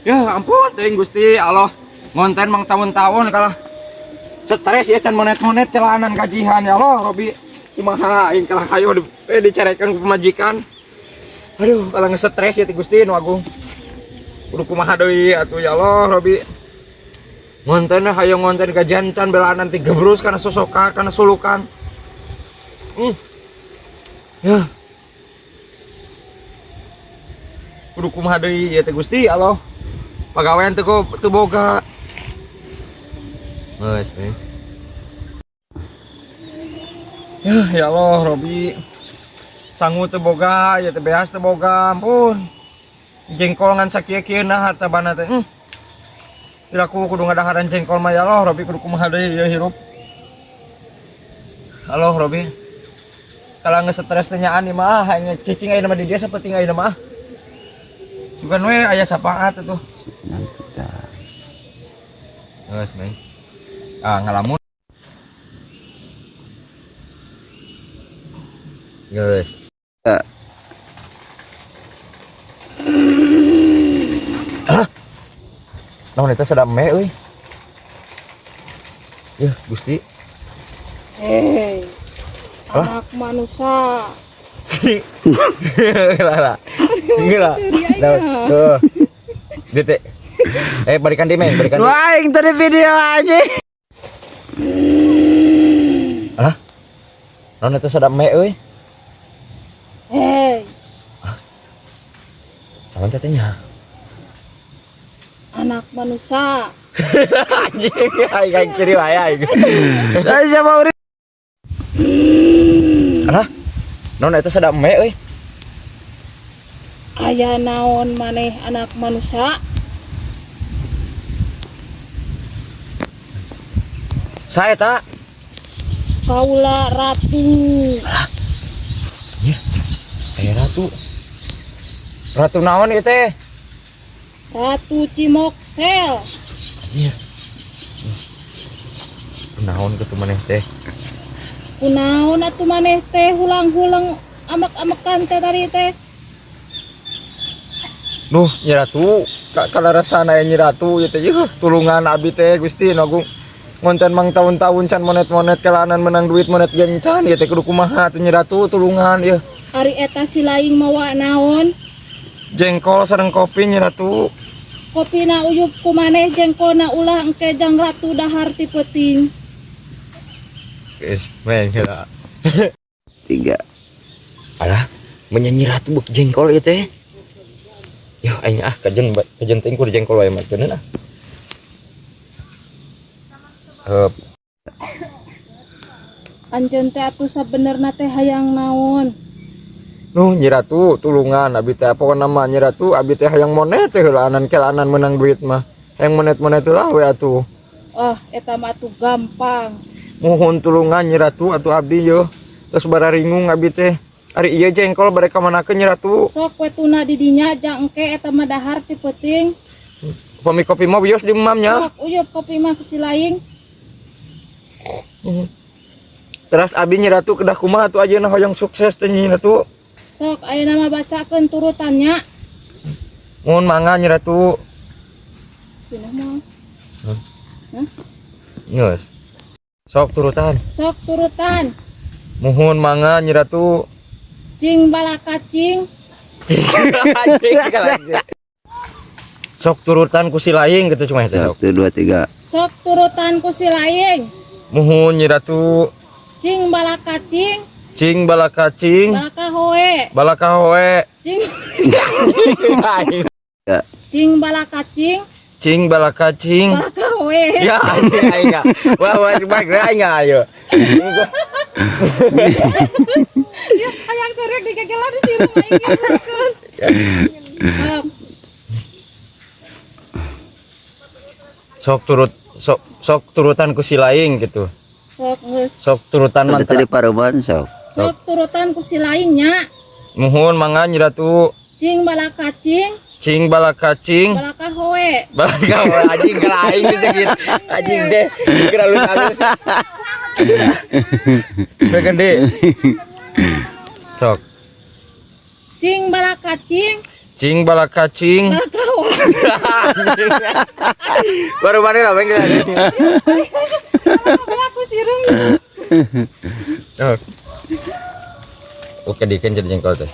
Ya ampun teuing Gusti Allah. Ngonten mang tahun-tahun kalah stres ya can monet-monet celanan gajihan ya Allah Robi. Kumaha aing kalah hayo dicarekan ku pamajikan. Aduh, kalah ngestres ya ti Gusti nu agung. Kudu kumaha deui atuh ya Allah Robi. Ngonten hayo ngonten gajihan can belaan ti gebrus kana sosoka kana sulukan. Ya. Kudu kumaha deui ya teh Gusti Allah. Pagawean teu teu boga. Geus we. Ya, ya Allah Robi. Sangu teu boga, ya teh beas teu boga, ampun. Jengkol ngan sakieu-kieu nah harta bana teh. Piraku kudu ngadaharan jengkol mah ya Allah Robi kudu kumaha deui ya hirup. Halo Robi. Kalau nge-stres teh nyaan ieu mah ah, aing cicing ayeuna mah di dia sapenting ayeuna mah. Sugan we aya sapaat atuh. Geus, Meng. Ah, ngalamun. Geus. Alah. Naon eta sada me euy. Yeuh, Gusti. Hei, Alah. anak manusia. Gila. Gila. Tuh. Detik. Balikan di, Meng, balikan di. Wah, aing tadi video aja. Alah. Naon eta sada me euy. Hei, Saman teh nya. anak manusia. Anjing, aing aing ciri wae aing. Siapa uri? Alah. Naon eta sada me euy. Aya naon maneh anak manusia? Sae ta? Kaula ratu. Eh, ratu. Ratu naon ieu teh? Ratu Cimoksel. Iya. Naon kitu maneh teh? Kunaon atuh maneh teh hulang-hulang amek-amekan teh tadi teh. Duh, Nyi Ratu, kalarasana aya Nyi Ratu ieu teh yeuh, tulungan abi teh Gusti nu agung. Ngonten mang tahun-tahun can monet-monet kelanan menang duit monet gen can ieu teh kudu kumaha atuh Nyi Ratu tulungan ieu. Ari eta si laing mawa naon? Jengkol sareng kopi Nyi Ratu. Kopina uyup ku maneh jengkolna ulah engke jang ratu dahar ti peuting. Geus, meng heula. 3. Alah, menyanyi ratu bek jengkol ieu teh. Yuh, aing ah kajen kajen teuing kudu jengkol wae mah teu ah. Heup. Anjeun teh atuh sabenerna teh hayang naon? Nuh Nyi Ratu tulungan abi teh pokona mah Nyi Ratu abi teh hayang monet teh heulaanan kelanan menang duit mah. Hayang monet-monet lah we atuh. Ah, eta mah atuh gampang. Muhun tulungan Nyi Ratu atuh abdi yeuh. Terus bararingung abi teh. Ari ieu jengkol bade ka manakeun Nyi Ratu? Sok we tuna di dinya jang engke eta mah dahar ti peuting. Upami kopi mah wios di emam nya. Sok uyup kopi mah ku si laing. Teras abi Nyi Ratu kedah kumaha atuh ayeuna hoyong sukses teh Nyi Ratu. Sok ayeuna mah bacakeun turutannya. Mun mangga Nyi Ratu. Pindah mah. Hah? Hah? Geus. Sok turutan. Sok turutan. Muhun mangga Nyi Ratu. Cing balaka cing. Sok turutan ku si laing gitu cuma itu sok. 1 2 3. Sok turutan ku si laing. Muhun Nyi Ratu. Cing balaka cing. Cing balaka cing. Balaka hoe. Balaka hoe. Cing. Cing balaka cing. Cing balaka cing. Balaka hoe. Ya aing aing. Wah wah coba aing ayo. Ya hayang teriak digegelan di sini aing geuskeun. Sok turut sok sok turutan ku si laing gitu. Sok geus. Sok turutan Tadi mantra. tadi paruban sok. Sok turutan ku si laingnya. Muhun mangga Nyi Ratu. Cing balaka cing. Cing balaka cing. Balaka hoe. Balaka hoe anjing ke aing bisa gitu. Anjing deh. Kira alus-alus. Gede. Sok. Cing balaka cing. Cing balakacing. Baru mana lah bang. Aku sireum. Oh. Oke, diken jadi jengkol teh.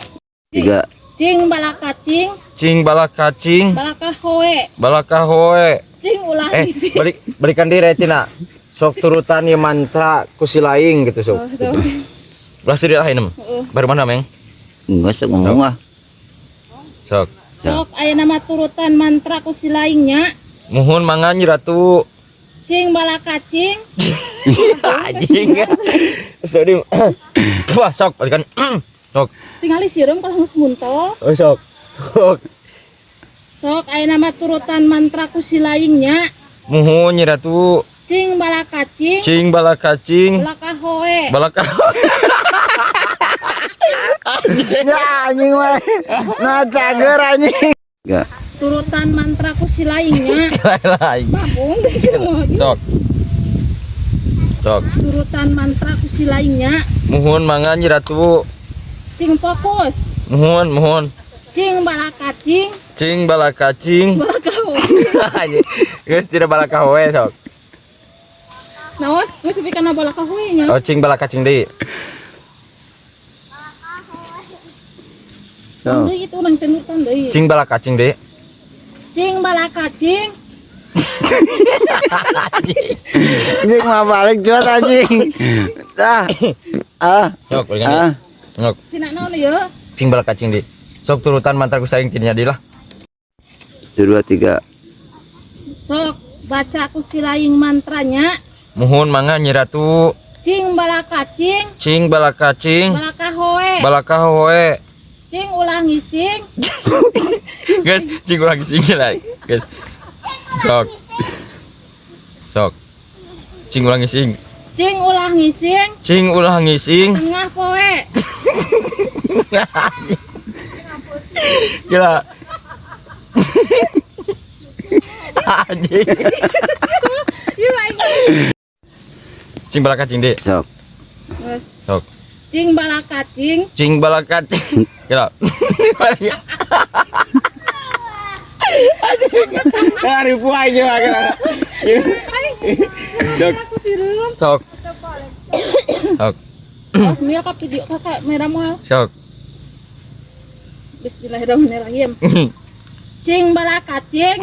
3. Cing balakacing, Cing balakacing, balakahoe, balakahoe. Cing ulah Eh, ngisi. Balik balikan diri tina. Sok turutan ya mantra ku si laing gitu sok. Oh, tuh. Belah sini lah ini. Heeh. Baru mana, Meng? Enggak sok ngomong ah. Sok. Sok aya nama turutan mantra ku si laingnya. Muhun mangga, Nyi Ratu. Cing balakacing, Anjing. Sorry. Wah, sok balikan. Sok. Tingali sireum kalau geus muntah. Oh, sok. Sok. Sok aya nama turutan mantra ku si laingnya. Muhun, Nyi Ratu. Cing balakacing, Cing balakacing, balakahoe. Balaka. Ya anjing mah. Nah cager anjing. 3. Turutan mantra ku si laingnya. Lain. Babung deh semua. Sok. Sok. Turutan mantra ku si laingnya. Muhun mangga, Nyi Ratu. Cing fokus. Muhun, muhun. Cing balakacing, Cing balakacing. Balakahoe. Anjing. Geus tidak balakahoe sok. Naon? Geus nepi kana balakahoe nya. Oh, cing balakacing deui. Sok. Deui itu urang tenutan deui. Cing balakacing deui. Cing balakacing, Anjing mah balik cuat anjing. Ah. Ah. Sok balikan deui. Ah. Sok. Tina naon ieu? Cing balakacing deui. Sok turutan mantra ku saing cing jadi lah. 1 2 3. Sok baca ku si laing mantranya. Muhun mangga, Nyi Ratu. Cing balakacing, Cing balakacing, balakahoe. Balakahoe. Cing ulah ngising, Guys, cing ulah ngising lah. Guys. Sok. Sok. Cing ulah ngising. Cing ulah ngising, Cing ulah ngising. Tengah poe. Gila. Anjing. Ieu aing. Cing balakacing deui. Sok. Geus. Sok. Cing balakacing, Cing balakacing. Gila. Anjing. Ribu aja mah. Sok. Aku sireum. Sok. Sok. Awas mil ka video kakak merah moal. Sok. Bismillahirrahmanirrahim. Cing balakacing,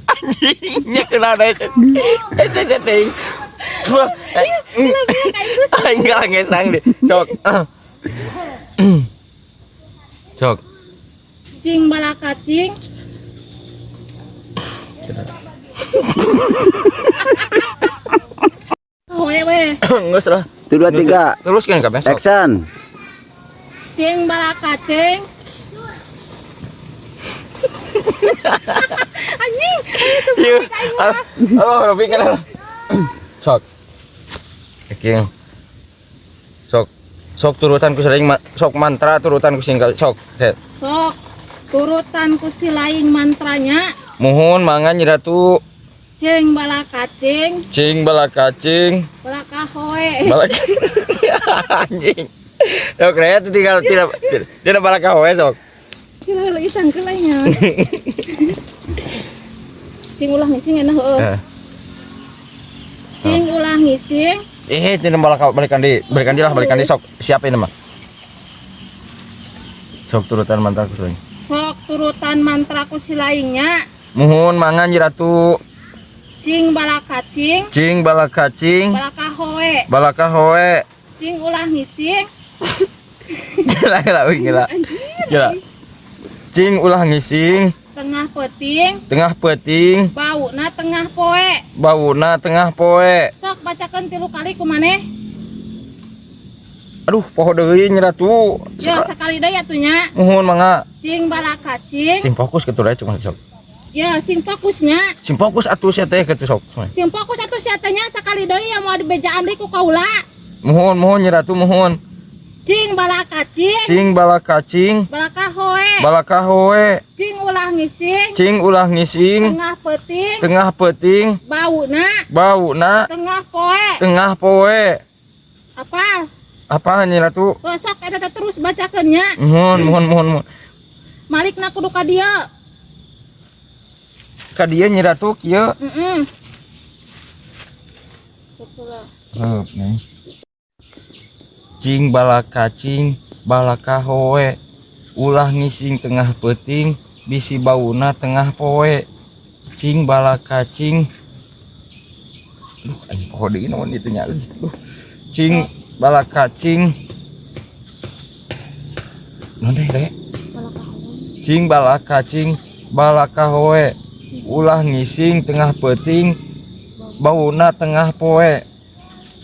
Anjingnya kenal deh. Setting. Aing kalah ngesang deh. Sok. Sok. Cing balakacing, Hoe we. Geus lah. 1 2 3. Teruskan kabeh sok. Action. Cing balakacing. Anjing, itu Iya. Oh, Robi kan. Sok. Oke. Sok. Sok turutan ku sering sok mantra turutan ku singgal sok. Set. Sok turutan ku si laing mantranya. Muhun mangga, Nyi Ratu. Cing balakacing, Cing balakacing. Balakahoe. Balak anjing. Sok raya tuh tinggal tidak tidak balakahoe sok. Gila lagi sangkelanya. Cing ulah ngising enak heueuh. Eh. Cing ulah ngising, Eh, tidak balaka balikan di lah, balikan di sok. Siapa ini mah? Sok turutan mantra ku sering. Sok turutan mantra ku si laingnya. Muhun mangga, Nyi Ratu. Cing balakacing, Cing balakacing, balakahoe. Balakahoe. Cing ulah ngising, Gila, gila, gila. Gila. Cing ulah ngising, tengah peuting, tengah peuting, bauna tengah poe. Bauna tengah poe. Sok bacakeun tilu kali ku maneh. Aduh, poho deui, Nyi Ratu. Ya sekali deui atuh nya. Muhun mangga. Cing balakacing, Sing fokus kitu we cuma sok. Ya sing fokusnya. Sing fokus atuh sia teh kitu sok. Sing fokus atuh sia teh nya sekali deui ya mau dibejaan deui ku kaula. Muhun, muhun, Nyi Ratu, muhun. Cing balakacing, Cing balakacing, balakahoe. Balakahoe. Cing ulah ngising, Cing ulah ngising, tengah peuting, tengah peuting, bauna bauna tengah poe. Tengah poe. Apa? Apa Nyi Ratu? Oh, sok eta teh terus bacakeun nya. Mohon, mohon, mohon, mohon. Malikna kudu ka dieu. Ka dieu Nyi Ratu kieu. Heeh. Heup nih. Cing balaka cing balaka hoe. Ulah ngising tengah peuting bisi bauna tengah poe. Cing balaka cing. Duh, anjing poho deui naon itu nya euy. Duh. Cing balaka cing. Naon teh teh? Cing balaka cing balaka hoe. Ulah ngising tengah peuting bauna tengah poe.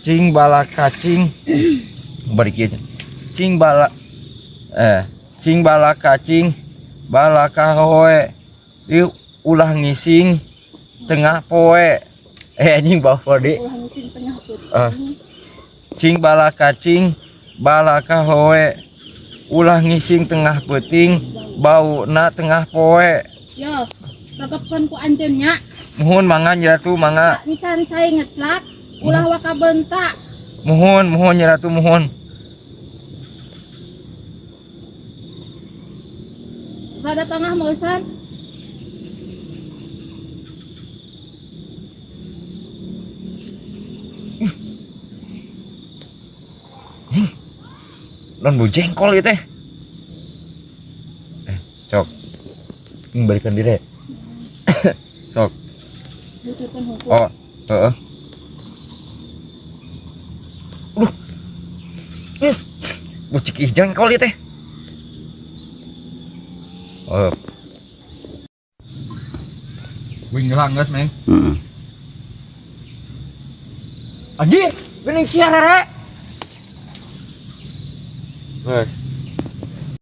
Cing balaka cing. Bari kieu. Cing bala cing balaka cing balaka hoe. Ieu ulah ngising tengah poe. Anjing bawa deui. Ulah ngising tengah peuting. Cing balaka cing balaka hoe. Ulah ngising tengah peuting bauna tengah poe. Yo, regepkeun ku anjeun nya. Muhun mangga Nyi Ratu mangga. Encan cai ngeclak, ulah waka bentak. Muhun, muhun Nyi Ratu muhun. Rada tengah meusan. Non bu jengkol ieu teh. Sok. Balikan diri. Sok. Oh, heeh. Duh. Bu cikih jengkol ieu teh. Oh. Wing ngelang geus, Meng. Heeh. Anjir, geuning sia rere. Geus.